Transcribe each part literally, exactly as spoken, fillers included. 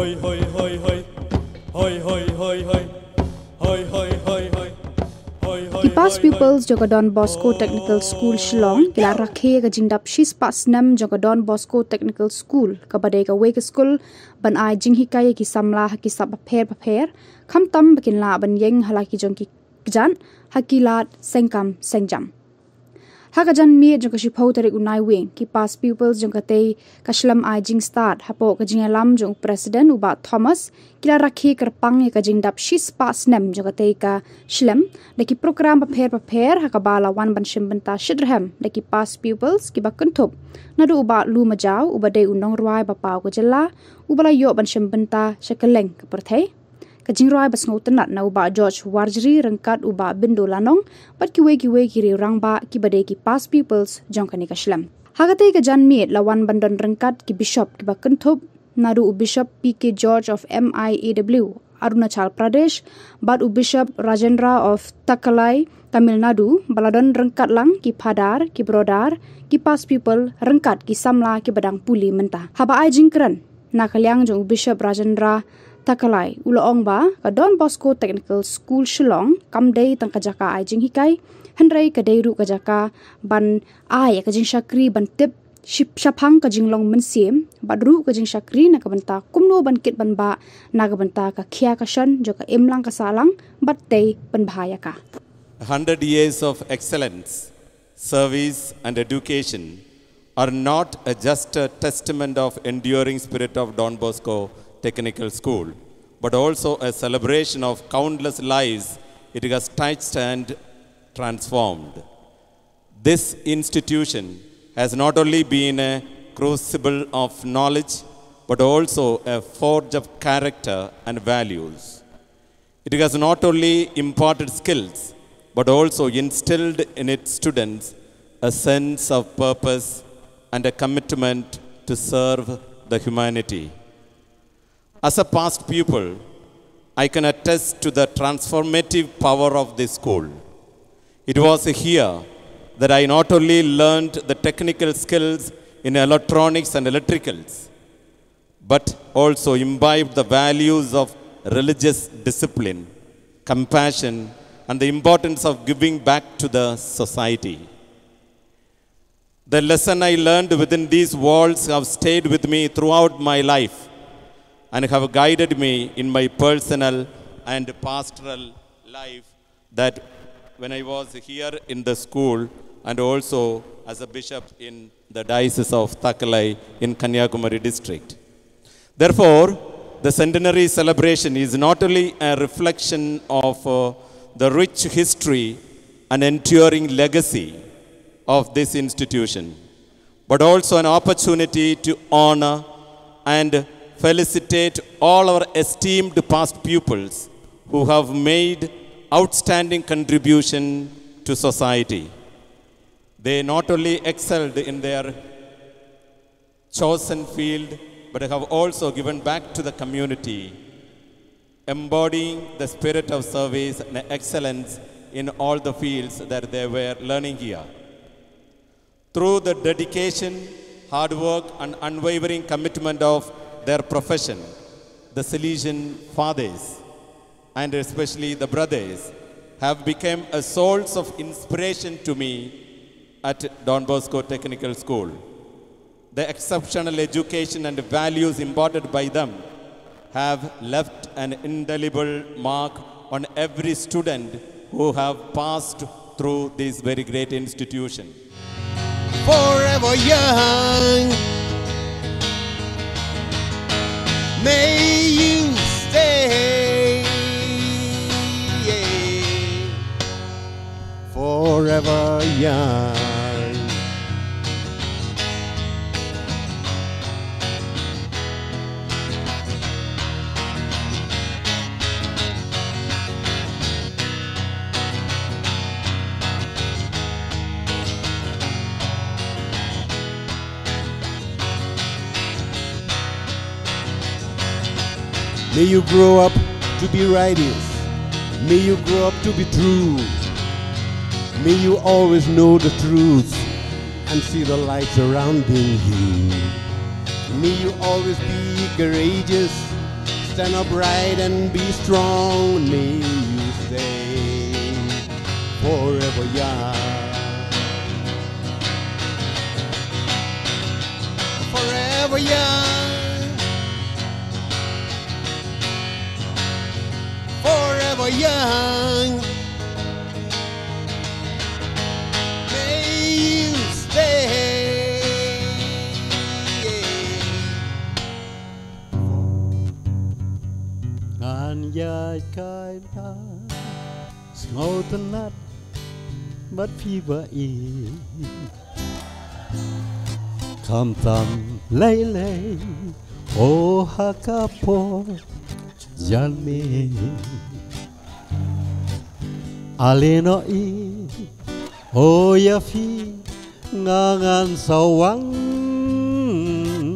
Ki past pupils jong ka Don Bosco Technical School Shillong ki la rakhe ïa ka jingdap shispah snem jong ka Don Bosco Technical School, kaba dei kawei ka skul ban ai jinghikai ïa ki samla ha ki sap bapher bapher, khamtam ba kin lah ban ïeng ha la ki jong ki kjat ha ki lad seng kam seng jam. Ha ka janmiet jong ka shiphew tarik u Naiwieng, ki past pupils jong katei ka shlem ai jingstad hapoh ka jingïalam jong u President u Bah Thomas, ki la rakhe kyrpang ïa ka jingdap shispah snem jong katei ka shlem da ki program bapher bapher, ha kaba la wan ban shim bynta shitrhem da ki past pupils kiba kynthup naduh u Bah Lu Majaw, uba dei u nongrwai ba paw ka jylla, uba la ïoh ban shim bynta sha kylleng ka pyrthei. Ka jingrwai ba sngewtynnat na u Bah George Warjri ryngkat u Bah Bindo Lanong, bad kiwei kiwei ki riew rangbah kiba dei ki past pupils jong kane ka shlem. Ha katei ka janmiet la wan ban don ryngkat ki bishop kiba kynthup, naduh u Bishop P K George of M I A W, Arunachal Pradesh, bad u Bishop Rajendra of Takalai, Tamil Nadu, ba la don ryngkat lang ki phadar, ki brodar, ki past pupil, ryngkat ki samla kiba dang pule mynta. Haba ai jingkren na ka liang jong u Bishop Rajendra Takalai, u la ong ba ka Don Bosco Technical School Shillong kam dei tang ka jaka ai jinghikai, hynrei ka dei ruh ka jaka ban ai ka jingshakri ban tip ship shaphang ka jinglong mynsiem, bad ruh ka jingshakri na ka bynta kumno ban kit ban bah na ka bynta ka khia ka shon jong ka imlang ka sahlang, bad tei pynbha ïa ka. A hundred years of excellence, service, and education are not a, just a testament of enduring spirit of Don Bosco Technical School, but also a celebration of countless lives it has touched and transformed. This institution has not only been a crucible of knowledge, but also a forge of character and values. It has not only imparted skills, but also instilled in its students a sense of purpose and a commitment to serve the humanity. As a past pupil, I can attest to the transformative power of this school. It was here that I not only learned the technical skills in electronics and electricals, but also imbibed the values of religious discipline, compassion, and the importance of giving back to the society. The lesson I learned within these walls have stayed with me throughout my life and have guided me in my personal and pastoral life, that when I was here in the school and also as a bishop in the Diocese of Thakalai in Kanyakumari district. Therefore, the centenary celebration is not only a reflection of, uh, the rich history and enduring legacy of this institution, but also an opportunity to honor and felicitate all our esteemed past pupils who have made outstanding contribution to society. They not only excelled in their chosen field, but have also given back to the community, embodying the spirit of service and excellence in all the fields that they were learning here. Through the dedication, hard work, and unwavering commitment of their profession, the Salesian fathers, and especially the brothers, have become a source of inspiration to me at Don Bosco Technical School. The exceptional education and values imparted by them have left an indelible mark on every student who have passed through this very great institution. Forever young, may you stay. Forever young. May you grow up to be righteous. May you grow up to be true. May you always know the truth and see the light surrounding you. May you always be courageous Stand upright and be strong, may you stay forever young. Forever young. Forever young. May you stay. Ngan ïaid kai bad sngewtynnat bad phi ba ïeit. Khamtam lei lei, oh, ha ka por janmiet. Ale noh ïa, oh, ïa phi nga ngan sa wan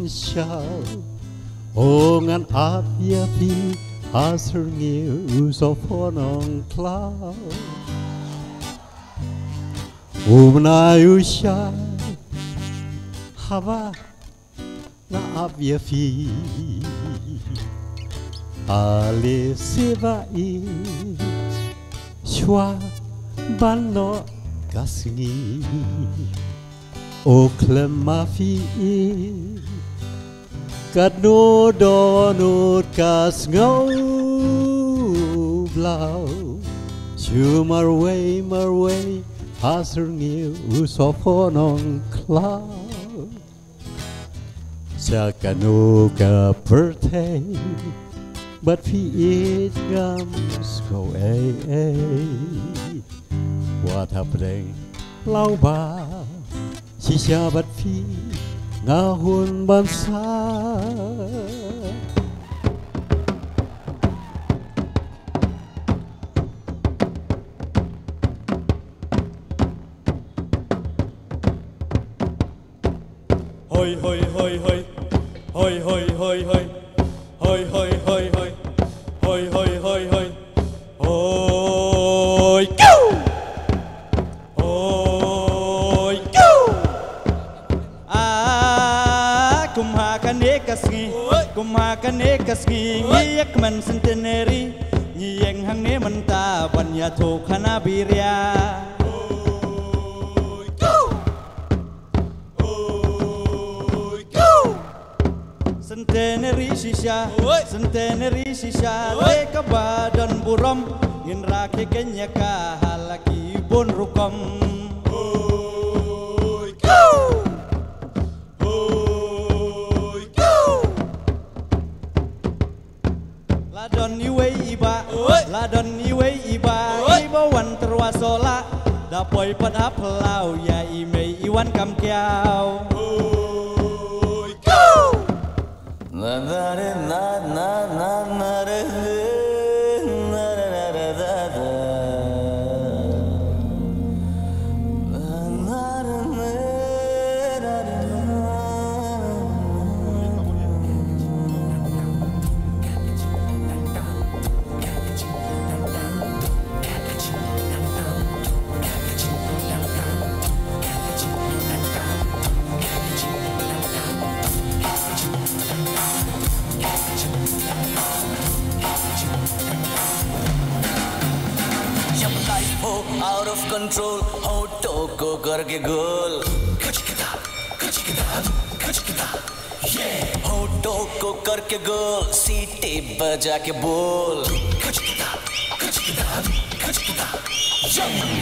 shaw. Oh, ngan ap ïa phi ha syrngiew u Sophon Nongkhlaw. U bnai u shai haba nga ap ïa phi. Ale seh ba ïeit shuwa ban noh ka sngi. Oh, khlem ma phi ïeit katno don nud ka sngewblaw. Shu marwei marwei ha syrngiew u Sophon Nongkhlaw. Sha kano ka pyrthei bad phi ïeit ngam sngew ei ei. Wat hapdeng law ba shisha bad phi nga hun ban sah. Hoi, hoi, hoi, hoi. Hoi, hoi, hoi, hoi. Hoi, hoi, hoi, hoi. Hoi, hoi, hoi, hoi. Hoi, kiu! Hoi, kiu! Ah, kum ha kane ka sngi, kum ha kane ka sngi, ngi ïa kmen centenary, ngi ïeng hangne mynta ban ïathuh khana biria. Hoi, kiu! Centenary shisha, centenary shisha, te kaba don burom, ngin rakhe kane ka ha la ki bun rukom. La don iwei i bah, la don iwei i bah, i ba wan tyrwa sola, da poi pat ha phyllaw ïa i mei i wan kam kiaw. Life ho out of control, ho to ko karke gol. Ho to ko karke gol, siti baja ke bol.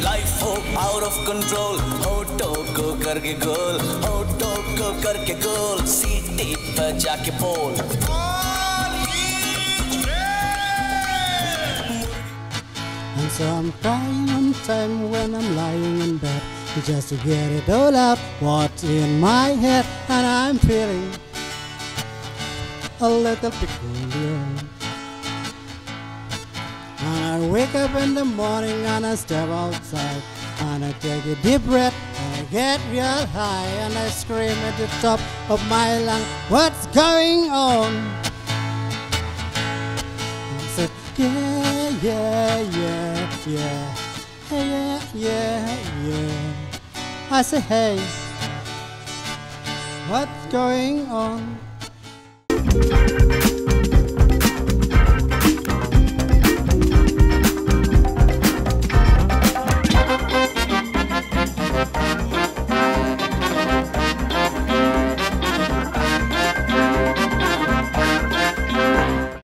Life ho out of control, ho to ko karke gol, ho to ko karke gol, siti baja ke bol. And sometimes, one time when I'm lying in bed, just to get it all up, what's in my head, and I'm feeling a little peculiar. And I wake up in the morning and I step outside, and I take a deep breath, and I get real high, and I scream at the top of my lung, "What's going on?" I said, "Yeah, yeah, yeah, yeah. Hey, yeah, yeah, yeah." I say, "Hey, what's going on?"